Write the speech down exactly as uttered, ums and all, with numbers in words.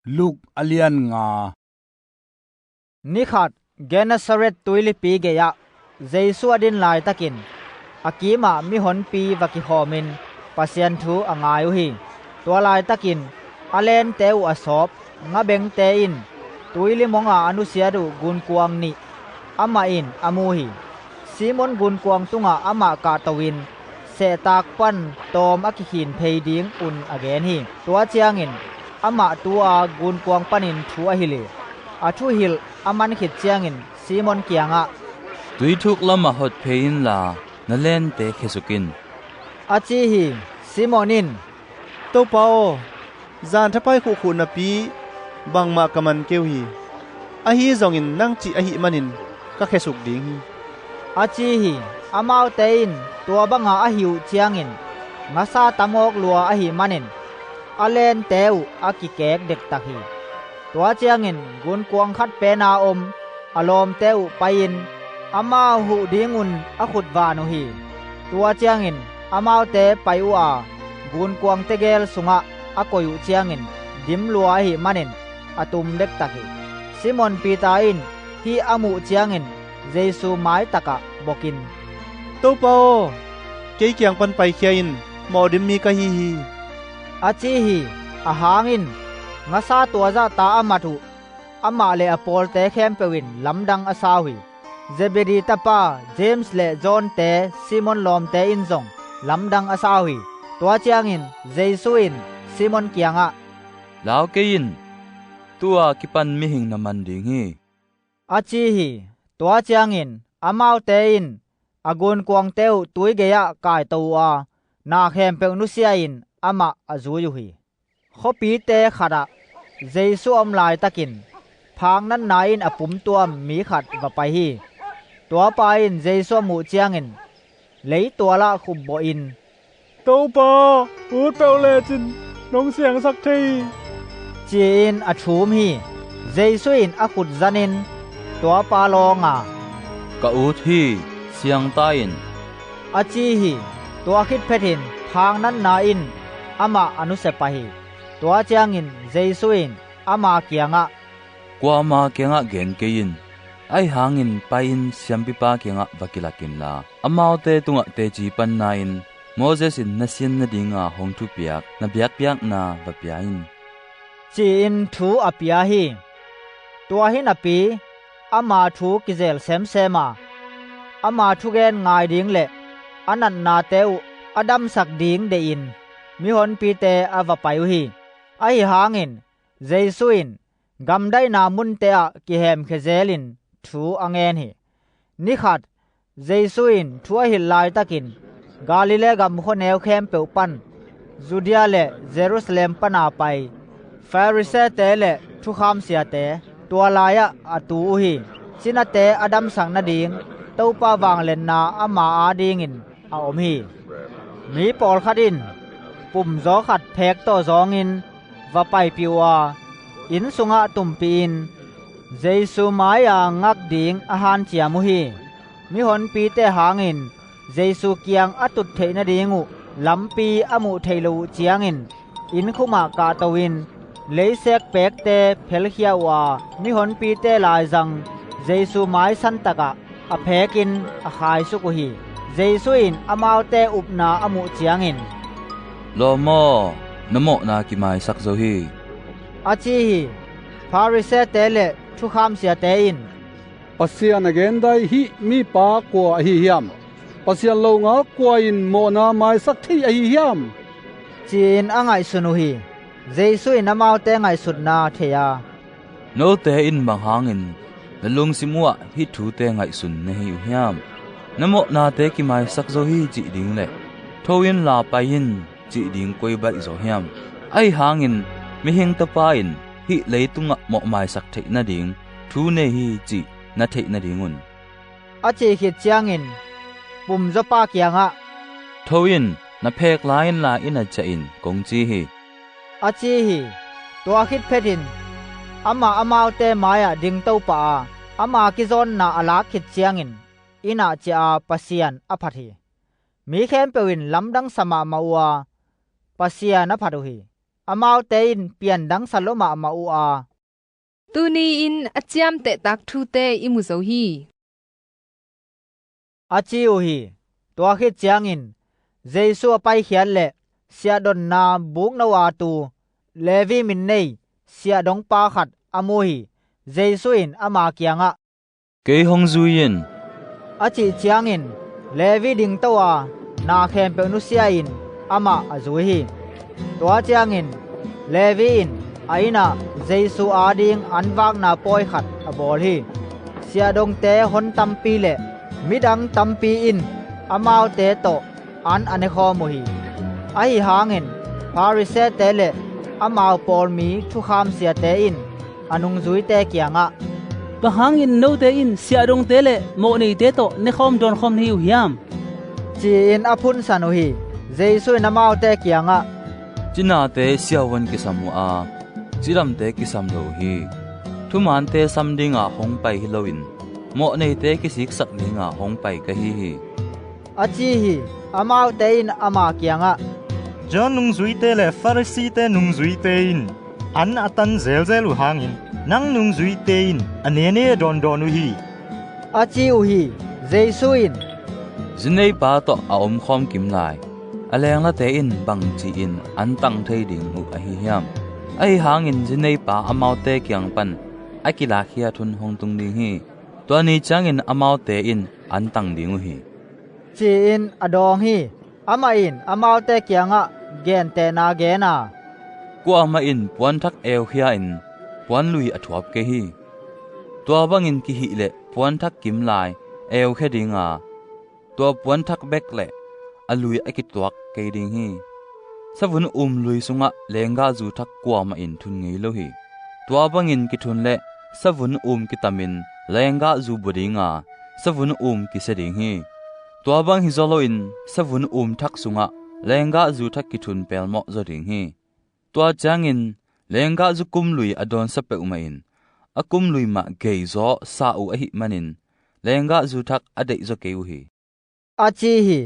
Luk a lian nga. Ni khat Gennesaret tuilipi gei-ah Jesu a din laitakin a kimah mihonpi va kikhawmin Pasian thu a ngai uh hi. Tua laitakin a lente uh a sawp ngabengte in tuili monga a nusiat uh gunkuang nih amah in a mu hi. Simon gunkuang tungah amah kahto-in sehtak pan tawm a kikhin phei ding un a gen hi. Tua ciangin amah tu-a gunkuang panin thu a hilh hi. A thuhilh a man khit ciangin Simon kiangah, "Tuithuk lamah hot phei inla na lente khesuk in," a ci hi. Simon in, "Topa aw, zan thapai khuhkhuh napi bangmah ka man kei uh hi. Ahi zongin nang cih ahih manin ka khesuk ding hi," a ci hi. Amaute in tua banga a hih uh ciangin ngasa tam awk lua ahih manin a lente uh a kikek dektak hi. Tua ciangin gunkuang khat pena om a lawmte uh pai-in amau huh dingun a khut van uh hi. Tua ciangin amaute pai uh a gunkuang tegel sungah a koih uh ciangin dim lua ahih manin a tum dektak hi. Simon Peter in hih a muh ciangin Jesu maitakah bokin, "Topa aw, kei kiang pan paikhia in, mawh dim mi ka hi hi," a ci hi. Ahang in ngasa tuazahta a mat uh amah le a pawlte khempeuh in lamdang a sa uh hi. Zebedi tapa James le John-te Simon lawmte in zong lamdang a sa uh hi. Tua ciangin Jesu in Simon kiangah, "Lau kei in, tu-a kipan mihing na man ding hi," a ci hi. Tua ciangin amaute in a gunkuangte uh tui gei-ah kaito uh a, na khempeuh nusia-in amah a zui uh hi. Khuapite khatah Jesu a om laitakin phaknatna in a pumtuam mi khat va pai hi. Tuapa in Jesu a muh ciangin leitualah khupbawhin, "Topa, ut peuh lecin nong siangsak thei hi," ci-in a thum hi. Jesu in a khut zanin tuapa lawng a, "Ka ut hi, siang ta in," a ci hi. Tua khit phetin phaknatna in amah a nusia pah hi. Tua ciangin Jesu in ama kiangah, "Kuama kiangah gen kei in. Ahi hangin pai-in siampipa kiangah va kilak inla, amaute tungah teci panna in Moses in na sian nadinga hong thupiak na biakpiakna va pia in," ci-in thu a pia hi. Tua hi napi ama thu kizel semsem a, ama thugen ngai ding le a natnate uh a damsak ding deihin mihonpite a va pai uh hi. Ahi hangin Jesu in gamdaihna munte ah kihemkhia zelin thu a ngen hi. Ni khat Jesu in thu a hilh laitakin Galilee gam khuaneu khempeuh pan Judea le Jerusalem pana pai Farisee-te le thukham siate tua lai-ah a tu uh hi. Cinate a damsak nading Topa vangliatna ama adingin a om hi. Mi pawlkhat in pumzaw khat phek tawh zawngin va paipih uh a, inn sungah tumpihin Jesu mai-a ngak ding a hanciam uh hi. Mihonpite hangin Jesu kiang a tut theih nading uh lampi a muh theih loh uh ciangin innkhumah kahto-in leisek pekte phelkhia uh a, mihonpite laizang Jesu maisan takah a phekin a khaisuk uh hi. Jesu in amaute upna a muh ciangin, "Lawm aw, na mawhna kimaisak zo hi," a ci hi. Farisee-te le thukham siate in, "Pasian a gendai hih mipa kua ahi hiam? Pasian longal kua in mawhna maisak thei ahi hiam?" ci-in a ngaihsun uh hi. Jesu in amaute ngaihsutna thei a, "Note in bang hangin na lungsim uhah hih thute ngaihsun na hi uh hiam? 'Na mawhnate kimaisak zo hi,' cih ding le 'Tho inla pai in,' cih ding koi baih zaw hiam? Ahi hangin Mihing Tapa in hih leitungah mawhmaisak theih nading thu nei hi cih na theih nadingun," a cih khit ciangin pumzawpa kiangah, "Tho in, na phek la inla inn ah ciah in," kong ci hi, a ci hi. Tua khit phetin amah amaute mai-ah dingto pah a, ama kizawnna a lak khit ciangin inn ah ciah a Pasian a phat hi. Mi khempeuh in lamdang sa mahmah uh a, Pasian a phat uh hi. amaute in piandang sa lua mahmah uh a, "Tuni-in a ciamtehtak thute i mu zo hi," a ci uh hi. Tua khit ciangin Jesu a paikhiat leh siahdonna bukno-a tu Levi min nei siahdongpa khat a mu hi. Jesu in ama kiangah, "Kei hong zui in," a cih ciangin Levi dingto a, na khempeuh nusia-in amah a zui hi. Tua ciangin Levi in a innah Jesu ading an vakna pawi khat a bawl hi. Siahdongte hon tampi le midang tampi in amaute tawh an a nekhawm uh hi. Ahi hangin Pharisee-te le amau pawlmi thukham siate in a nungzuite kiangah, "Bang hangin note in siahdongte le mawhneite tawh nekhawm dawnkhawm na hi uh hiam?" ci-in a phunsan uh hi. Jesu in amaute kiangah, "Cinate siavuan kisam uh a, cidamte kisam lo uh hi. Thumaante sam dinga hong pai hi loin mawhneite kisiksak dinga hong pai ka hi hi," a ci hi. Amaute in ama kiangah, "John nungzuite le Pharisee-te nungzuite in an a tan zelzel uh hangin nang nungzuite in a nene a dawndawn uh hi," a ci uh hi. Jesu in, "Zineipa tawh a omkhawm kim lai a lenglate in bangci-in an tang thei ding uh ahi hiam? Ahi hangin zineipa amaute kiang pan a kilakkhiat hun hong tung ding hi. Tua ni ciangin amaute in an tang ding uh hi," ci-in a dawng hi. Amah in amaute kiangah gentehna gen a, "Kuamah in puanthak eukhia-in puanlui a thuap kei hi. Tua bangin kihih leh puanthak kim lai eukhia dinga, tua puanthak bek le a lui a kituak kei ding hi. Savun um lui sungah lenggahzu thak kuamah in thun ngei lo hi. Tua bangin kithun leh savun um kitamin lenggahzu bua dinga, savun um kisia ding hi. Tua bang hi zaw loin savun um thak sungah lenggahzu thak kithun pelmawh zaw ding hi. Tua ciangin lenggahzu kumlui a dawnsa peuhmah in a kumlui mah geizaw sa uh ahih manin lenggahzu thak a deih zaw kei uh hi," a ci hi.